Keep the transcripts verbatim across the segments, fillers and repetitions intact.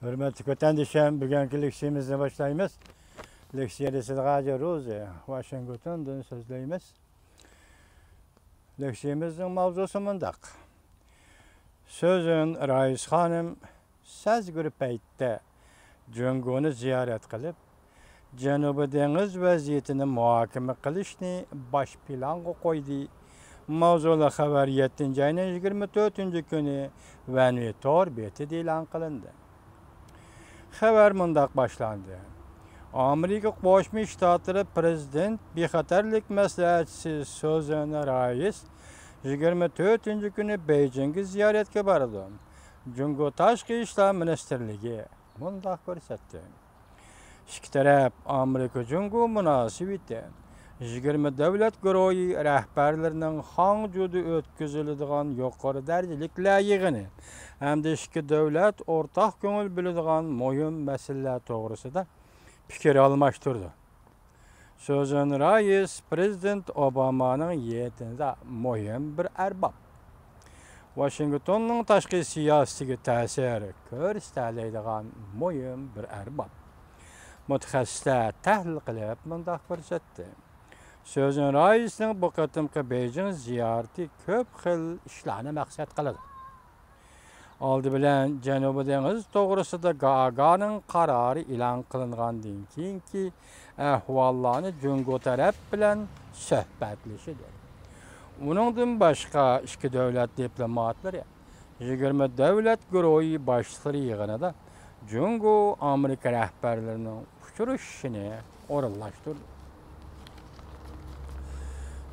ھۆرمەتلىك ۋەتەندىشىم، بۈگۈنكى لېكسىيىمىزنى باشلايمىز. لېكسىيە دېسىدىغاجى روزى، ۋاشىنگتوندىن سۆزلەيمىز. لېكسىيىمىزنىڭ ماۋزۇسى مۇنداق. سۆزۈن رايىس خانىم سەزگۈر پەيتتە جۇڭگونى زىيارەت قىلىپ، جەنۇبىي دېڭىز ۋەزىيىتىنى مۇھاكىمە قىلىشنى باش پىلانغا قويدى. ماۋزۇلۇق خەۋەر يەتتىنچى ئاينىڭ يىگىرمە تۆتىنچى كۈنى ۋەنۋى تور بېتىدە ئېلان قىلىندى. خەۋەر مۇنداق باشلاندى. ئامېرىكا قوشما شتاتلىرى پرېزىدېنت بىخەتەرلىك مەسلىھەتچىسى سۇزان رايس يىگىرمە تۆتىنچى كۈنى بېيجىڭغا زىيارەتكە بارىدۇ. جۇڭگو تاشقى ئىشلار مىنىستىرلىكى مۇنداق كۆرسەتتى. ئىككى تەرەپ ئامېرىكا جۇڭگو مۇناسىۋىتى يىگىرمە دۆلەت گۇرۇھى رەھبەرلىرىنىڭ خاڭجۇدا ئۆتكۈزۈلىدىغان يۇقىرى دەرىجىلىكلەر يىغىنى ھەمدە ئىككى دۆلەت ئورتاق كۆڭۈل بۆلىدىغان مۇھىم مەسىلىلەر توغرىسىدا پىكىر ئالماشتۇردى. سۇزان رايس پرېزىدېنت ئوبامانىڭ يېنىدا مۇھىم بىر ئەرباب. ۋاشىنگتوننىڭ تاشقى سىياسىتىگە تەسىر كۆرسىتەلەيدىغان مۇھىم بىر ئەرباب. مۇتەخەسسىسلەر تەھلىل قىلىپ مۇنداق كۆرسەتتى. سۇزان رايسنىڭ بۇ قېتىمقى بېيجىڭ زىيارىتى كۆپ خىل ئىشلارنى مەقسەت قىلىدۇ. ئالدى بىلەن جەنۇبىي دېڭىز توغرىسىدا گاگانىڭ قارارى ئېلان قىلىنغاندىن كېيىنكى ئەھۋاللارنى جۇڭگو تەرەپ بىلەن سۆھبەتلىشىدۇ. ئۇنىڭدىن باشقا، ئىككى دۆلەت دىپلوماتلىرى يىگىرمە دۆلەت گۇرۇھى باشلىقلىرى يىغىنىدا جۇڭگو ئامېرىكا رەھبەرلىرىنىڭ ئۇچرىشىشىنى ئورۇنلاشتۇردى.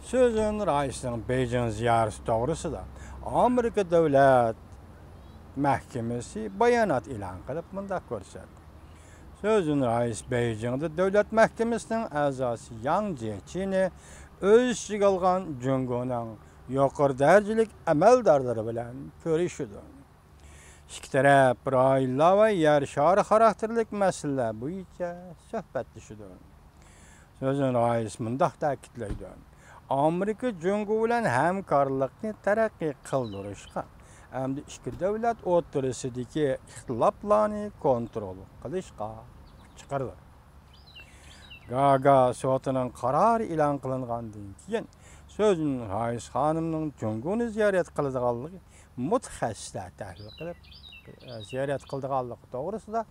سۇزان رايسنىڭ بېيجىڭ زىيارىتى توغرىسىدا ئامېرىكا دۆلەت مەھكىمىسى بايانات ئېلان قىلىپ مۇنداق كۆرسەتتى. سۇزان رايس بېيجىڭدا دۆلەت مەھكىمىسىنىڭ ئەزاسى ياڭ جيېچىنى ئۆز ئىچىگە ئالغان جۇڭگونىڭ يۇقىرى دەرىجىلىك ئەمەلدارلىرى بىلەن كۆرۈشىدۇ. ئىككى تەرەپ رايونلار ۋە يەر شارى خاراكتېرلىك مەسىلىلەر بويىچە سۆھبەتلىشىدۇ. سۇزان رايس مۇنداق تەكىتلەيدۇ، ئامېرىكا جۇڭگو بىلەن ھەمكارلىقنى تەرەققىي قىلدۇرۇشقا ھەمدە ئىككى دۆلەت ئوتتۇرىسىدىكى ئىختىلاپلارنى كونترول قىلىشقا كۈچ چىقىرىدۇ. گاگا سوتىنىڭ قارارى ئېلان قىلىنغاندىن كېيىن، سۇزان رايس خانىمنىڭ جۇڭگونى زىيارەت قىلىدىغانلىقى مۇتەخەسسىسلەر تەھلىل قىلىپ، زىيارەت قىلىدىغانلىقى توغرىسىدا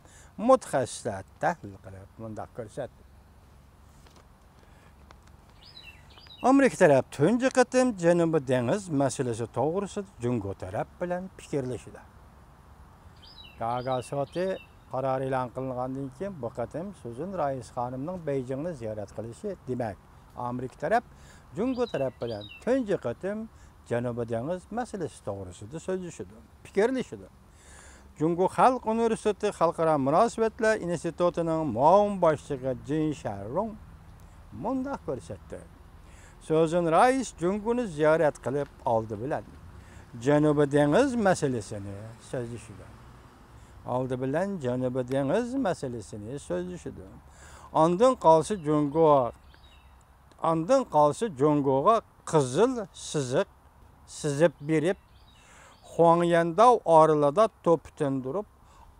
مۇتەخەسسىسلەر تەھلىل قىلىپ مۇنداق كۆرسەتتى. ئامېرىكا تەرەپ تۇنجى قېتىم جەنۇبىي دېڭىز مەسىلىسى توغرىسىدا جۇڭگو تەرەپ بىلەن پىكىرلىشىدۇ. گاگا سوتى قارارى ئېلان قىلىنغاندىن كېيىن، بۇ قېتىم سۇزان رايس خانىمنىڭ بېيجىڭنى زىيارەت قىلىشى، دېمەك، ئامېرىكا تەرەپ جۇڭگو تەرەپ بىلەن تۇنجى قېتىم جەنۇبىي دېڭىز مەسىلىسى توغرىسىدا سۆزلىشىدۇ، پىكىرلىشىدۇ. جۇڭگو خەلق ئۇنىۋېرسىتېتى خەلقئارا مۇناسىۋەتلەر ئىنستىتۇتىنىڭ مۇئاۋىن باشلىقى جىن شەرۇڭ مۇنداق كۆرسەتتى. سۇزان رايس جۇڭگونى زىيارەت قىلىپ، ئالدى بىلەن جەنۇبىي دېڭىز مەسىلىسىنى سۆزلىشىدۇ. ئالدى بىلەن جەنۇبىي دېڭىز مەسىلىسىنى سۆزلىشىدۇ. ئاندىن قالسا جۇڭگو، ئاندىن قالسا جۇڭگوغا قىزىل سىزىق سىزىپ بېرىپ، خۇاڭيەنداۋ ئارىلىدا توپا تىندۇرۇپ،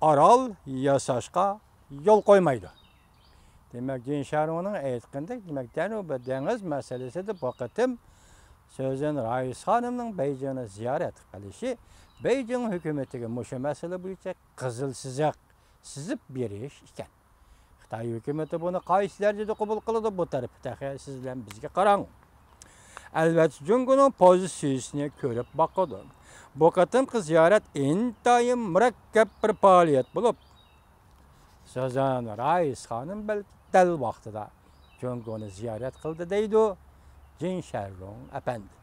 ئارال ياساشقا يول قويمايدۇ. دېمەك، جىن شارۇڭنىڭ ئېيتقىنىدەك، دېمەك، جەنۇبىي دېڭىز مەسىلىسىدە بۇ قېتىم سۇزان رايس خانىمنىڭ بېيجىڭنى زىيارەت قىلىشى بېيجىڭ ھۆكۈمىتىگە مۇشۇ مەسىلە بويىچە قىزىل سىزىق سىزىپ بېرىش ئىكەن. خىتاي ھۆكۈمىتى بۇنى قايسى دەرىجىدە قوبۇل قىلىدۇ، بۇ تەرىپى تېخى سىز بىلەن بىزگە قاراڭ. ئەلۋەتتە، جۇڭگونىڭ پوزىتسىيىسىنى كۆرۈپ باقىدۇ. بۇ قېتىمقى زىيارەت ئىنتايىن مۇرەككەپ بىر پائالىيەت بولۇپ، سۇزان رايس خانىم بەلكى دەل ۋاقتىدا جۇڭگونى زىيارەت قىلدى، دەيدۇ جىن شەرۇڭ ئەپەندى.